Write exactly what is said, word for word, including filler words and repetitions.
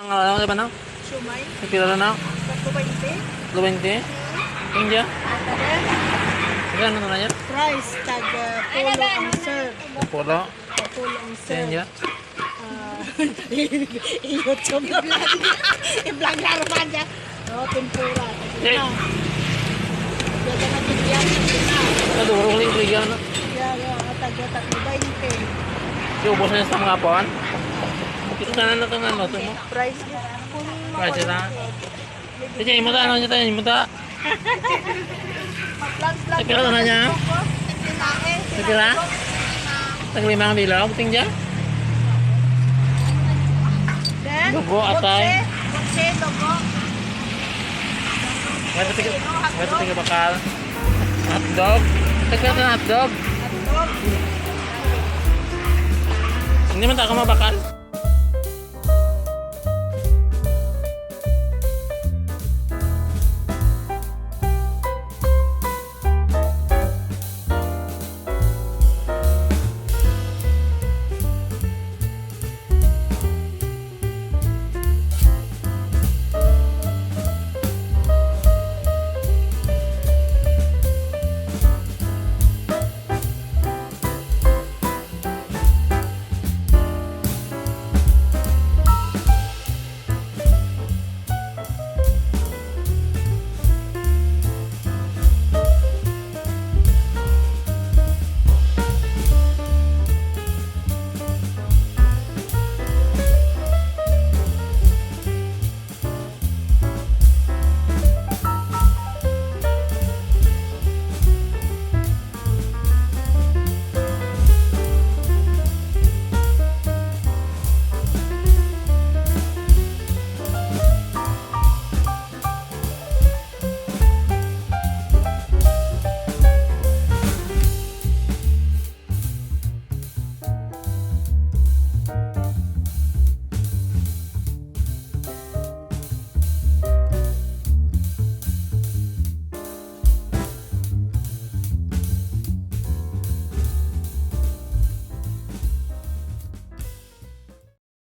Ang ano, ano ba na? Siomay. Ang pila na na? Tatlo baynte. Tatlo baynte? India? Ano ba? Ano na niya? Price, tag, uh, tulo ang serve. Pulo. Tag tulo ang serve. India? Ah, i-YouTube na lang. I-vlog na naman niya. Oh, tempura. Eh. Tag-isa na tigyan na. Maduro ang ingredients, no? Yeah, yeah. Tag-isa, tatlo baynte. Di ubos na sa mga puan. Ito na lang itong ano, ito mo. Price. Price na. Sige, imo ta, ano niya tayo, imo ta. Sa pila na niya? Sa pila? Tag lima ang bilog, tingga. Dugo, atay. Kotse, kotse, dugo. Wala tingga, wala tingga bakal. Hotdog. Tag pila na hotdog? Hotdog. Hindi man ta ako mabakal.